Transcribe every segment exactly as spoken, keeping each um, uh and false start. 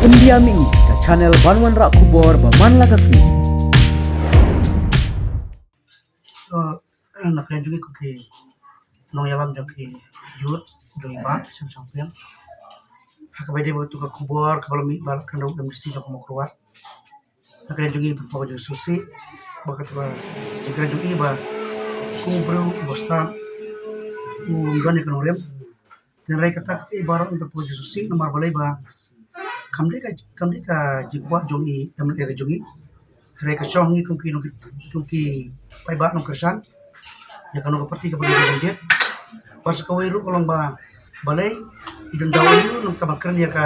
India Mini, ka channel ban wanrah khubor ba man la ka sngi. To, na ka liang jong ngi kum ki nongïalam jong ki youth jong i Bah Shem Shangpliang, ha kaba ïadei bad katu ka khubor kaba la mih bad ka MDC jong ka Mawkyrwat, na ka liang jong ngi pynpaw ka jingsngewsih ba katu ka jingkren jong i ba kum u briew uba stad um don ïa ka nongrim. Hynrei kata ka i baroh ngi pynpaw ka jingsngewsih namar balei ba kam dei ka, kam dei ka jingkwah jong i MLA ka jong i. Hynrei ka shong ngi kum ki nong, kum ki paidbah nongkyrshan ïa kano ka parti kaba ngi dang jied. Bad sa kawei ruh ka long ba balei i don daw ïa u nongta ban kren ïa ka,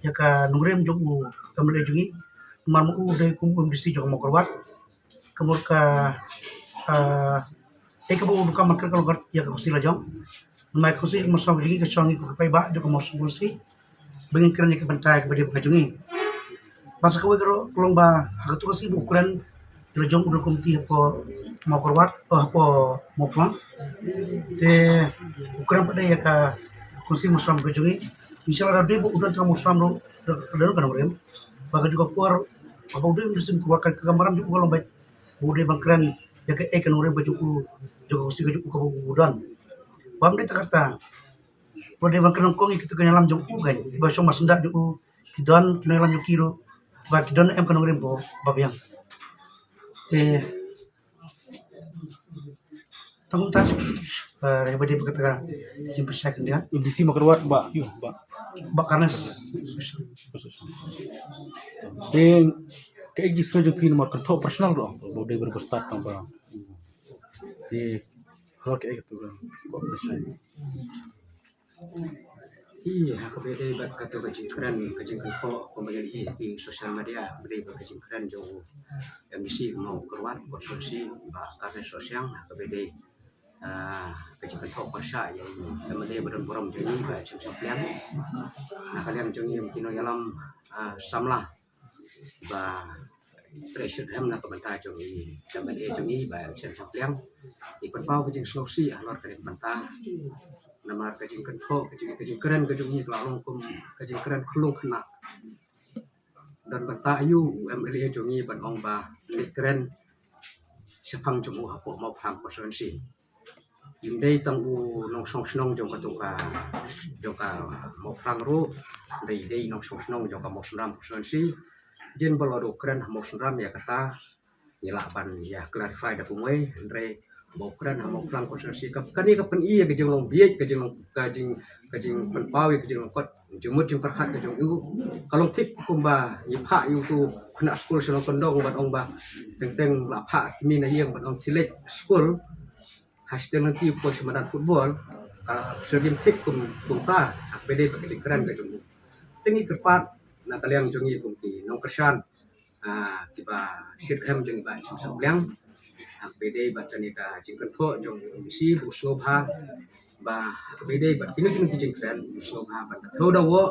ïa ka nongrim jong u MLA jong i. Namar ma u dei kum u MDC jong ka Mawkyrwat. Ka mut ka, ah, eh, kaba u donkam ban kren ka long kat ïa ka kongsi la jong. Namar ka kongsi ka mawsynram jong ngi, ka shong ngi kum ki paidbah jong ka mawsynram kongsi ba ngin kren ïa ka bynta kaba dei bad ka jong ngi. Bad sa kawei ka ruh ka long ba ha katu ka sngi ba u kren ïa la jong u don kumne hapoh Mawkyrwat, oh, hapoh Mawphlang. Te u kren pat de ïa ka kongsi mawsynram ka jong ngi. Inshallah, lada dei ba u don tang mawsynram ruh, da, da don ka nongrim. Ba ka jong ka por, ba u dei u MDC Mawkyrwat, ka, ka maram jong u ka long ba u dei ban kren ïa kaei ka nongrim ka jong u, jong ka kongsi ka jong u kaba u don. Bym dei tang kata, u dei ban kren nyngkong ïa kitu ki nongïalam jong u, kan, kiba shong marshanda jong u, ki don ki nongïalam jong ki ruh ba ki don em ka nongrim ba, ba biang. Te tang kumta, eh, ïa ba dei ba kata ka jingpynshai khyndiat. MDC Mawkyrwat, Bah, ïa, Bah, Bah Karnes. Te kaei ka jingsngew jong phi namar kynthoh personal ruh ba u dei u briew ba stad tang ba. Te halor kaei katu ka, Bah, pynshai. Ïa, ha kaba ïadei bad katu ka jingkren, ka jingkynthoh kumba ngi ïohi ha ki social media, kaba ïadei bad ka jingkren jong u MDC Mawkyrwat, Bah Soshiang, Bah Karnes Soshiang, ha kaba ïadei, ah, ka jingkynthoh pyrshah ïa i MLA ba don burom jong ngi, Bah Shem Shangpliang. Na ka liang jong ngi ki nongïalam, ah, samla ba trei shitrhem na ka bynta jong i MLA jong i, Bah Shem Shangpliang. Ngi pynpaw ka jingsngewsih halor kane ka bynta. Namar ka jingkynthoh, ka jing, ka jingkren ka jong i ka la long kum ka jingkren khyllung khynnah. Don bynta aiu u MLA jong i ban ong ba leit kren shaphang jong u hapoh Mawphlang constituency. Ym dei tang u nongshong shnong jong katu ka, jong ka Mawphlang ruh, dei, dei nongshong shnong jong ka Mawsynram constituency. Jin ba la dei u kren ha Mawsynram ïa kata ngi lah ban ïa clarify da kumwei, hynrei ba u kren ha Mawphlang constituency ka, kane ka pyni ïa ka jinglong bieit, ka jinglong, ka jing, ka jingpynpaw ïa ka jinglong kot, jingmut jingpyrkhat ka jong u. Ka long thik kumba ngi phah ïa utu u khynnah skul sha Nongkyndong ban ong ba teng teng la phah kmie na ïing ban ong khie leit skul. Ha sdang lynti u poi sha madan football, ka syriem thik kum, kumta, ha kaba ïadei bad ka jingkren ka jong u. Te ngi kyrpad na ka liang jong ngi kum ki nongkyrshan, ah, kiba shitrhem jong i Bah Shem Shangpliang, ha kaba ïadei bad kane ka jingkynthoh jong u MDC, ba u sngewbha, ba ha kaba ïadei bad kino kino ki jingkren, u sngewbha ban da thew da u,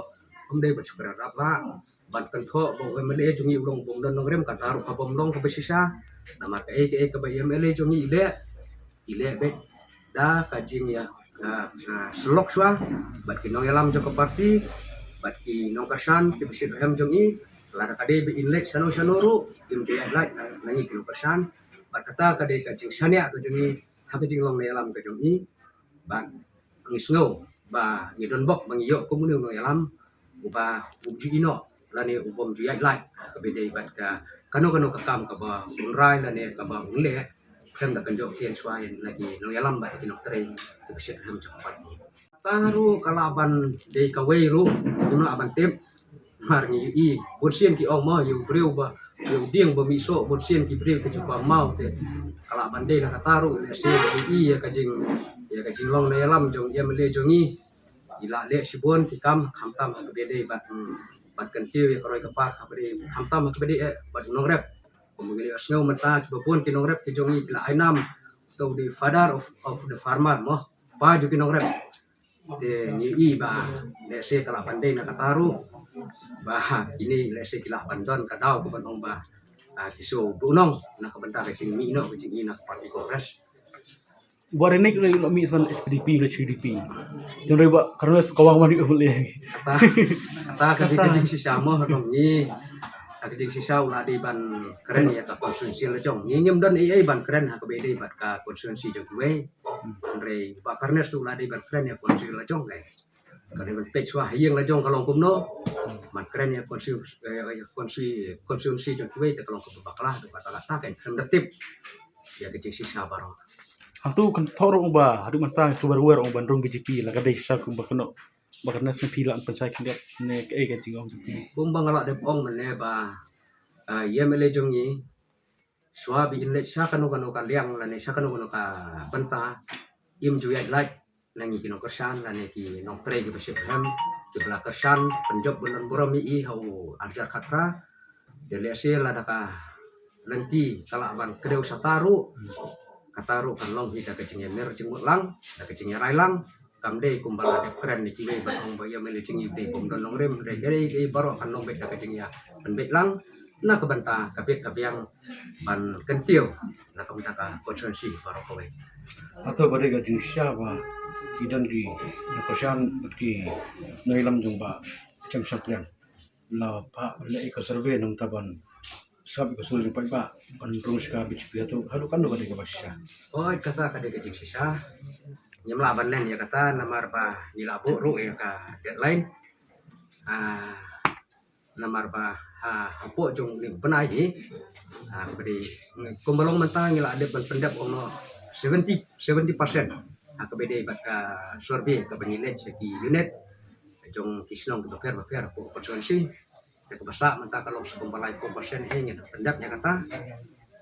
ym dei ban shu kren rap lah, ban kynthoh ba u MLA jong ngi u long bym don nongrim, kata ruh ka bym long kaba shisha. Namar kaei kaei kaba i MLA jong ngi i leh, i leh beit da ka jingïa, ah, ah, syllok shuwa bad ki nongïalam jong ka party, bad ki nongkyrshan kiba shitrhem jong i. Lada ka dei ba in leit shano shano ruh, im ju ïaid lait na, na ngi ki nongkyrshan. Bad kata ka dei ka jingshaniah ka jong i ha ka jinglong nongïalam ka jong i. Bad ngi sngew ba ngi don bok ba ngi ïoh kum une u nongïalam uba um ju ïehnoh lane u bym ju ïaid lait ha kaba ïadei bad ka kano kano ka kam kaba un rai lane kaba un leh, khlem da kynjoh ktien shuwa ïa na ki nongïalam bad ki nongtrei kiba shitrhem jong ka party. Kata ruh ka lah ban dei kawei ruh, ngim lah ban tip. Namar ngi ïohi, bun sien ki ong mo, ïa u briew ba, ïa u dieng ba mih soh, bun sien ki briew ki ju kwah maw te. Ka lah ban dei na kata ruh, lehse ngi ïohi ïa ka jing, ïa ka jinglong nongïalam jong i MLA jong ngi. I la leh shibun ki kam, khamtam ha kaba ïadei bad, hmm, bad kyntiew ïa ka roi ka par, kaba dei, khamtam ha kaba ïadei, eh, bad u nongrep. Kumba ngi la ïohsngew mynta, kiba bun ki nongrep ki jong ngi ki la ai nam, to the father of, of the farmer mo. Pa jong ki nongrep. Te ngi ïohi ba lehse ka lah ban dei na kata ruh ba kine lehse ki lah ban don ka daw kaban ong ba, ah, ki shu duhnong na ka bynta ka jingmih noh ka jingïeit na ka party Congress. Ba Renik le lo mi san S P D P le H D P. Jong re ba karena suka wang mari le. Kata kata ka dei ka jingshisha mo ha ngi. Ka jingshisha u la dei ban kren ïa ka constituency la jong. Ngi ngim don ei ei ban kren ha kaba ïadei bad ka constituency jong kiwei. Hynrei ba karena tu la dei ban kren ïa constituency la jong kai. Ka dei ban peit shuwa ha ïing la jong ka long kumno. Ban kren ïa constituency constituency jong kiwei te ka long kaba bakla, kaba bakla ta kan kren da tip. Ïa ka jingshisha baroh. Hangtu kan thok ruh ba haduh mynta ngi shu wer wer ong ban rung B J P la ka dei shisha kum ba kano ba kan nas na phi la pynshai khyndiat ne kaei ka jingong jong phi. Kum ba nga la dep ong mynne ba ïa M L A jong ngi shuwa ba in leit sha kano kano ka liang lane sha kano kano ka bynta, im ju ïaid lait na ngi ki nongkyrshan lane ki nongtrei kiba shit hem kiba la kyrshan pynjop ban don burom ïa i ha u arhajar khatphra. Te lehse lada ka lynti ka lah ban kdew shata ruh, kata ruh kan long hi da ka jingïamir jingmut lang, da ka jingïarai lang. Kam dei kumba la dep kren na kiwei ban ong ba ïa M L A jong ngi ba dei bym don nongrim, hynrei kaei kaei baroh kan long beit da ka jingïapynbeit lang na ka bynta ka bit ka biang ban kyntiew na ka bynta ka constituency baroh kawei. Hato ba dei ka jingshisha ba ki don ki nongkyrshan bad ki nongïalam jong Bah Kem Sangpliang la phah leh ïa ka survey nangta ban sngap ïa ka sur jong paidbah ban rung sha ka B J P, hato haduh katno ka dei kaba shisha? Oi, kata ka dei ka jingshisha. Ngim lah ban len ïa kata namar ba ngi la buh ruh ïa ka deadline. Ah, namar ba ha hapoh jong une u bnai hi, ha kaba dei kumba long mynta ngi la dep ban pyndep ong noh seventy, seventy percent ha kaba dei bad ka survey kaba ngi leit sha ki unit jong ki shnong kiba pher bapher hapoh constituency. Te kaba sah mynta ka long sa kumba laiphew percent hi, ngin pyndep ïa kata.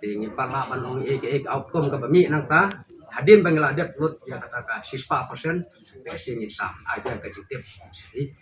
Te ngim pat lah ban ong ei ei outcome kaba mih nangta. Hadien ba ngi la dep lut ïa kata ka shispah percent, te shi ngin sa ai biang ka jingtip.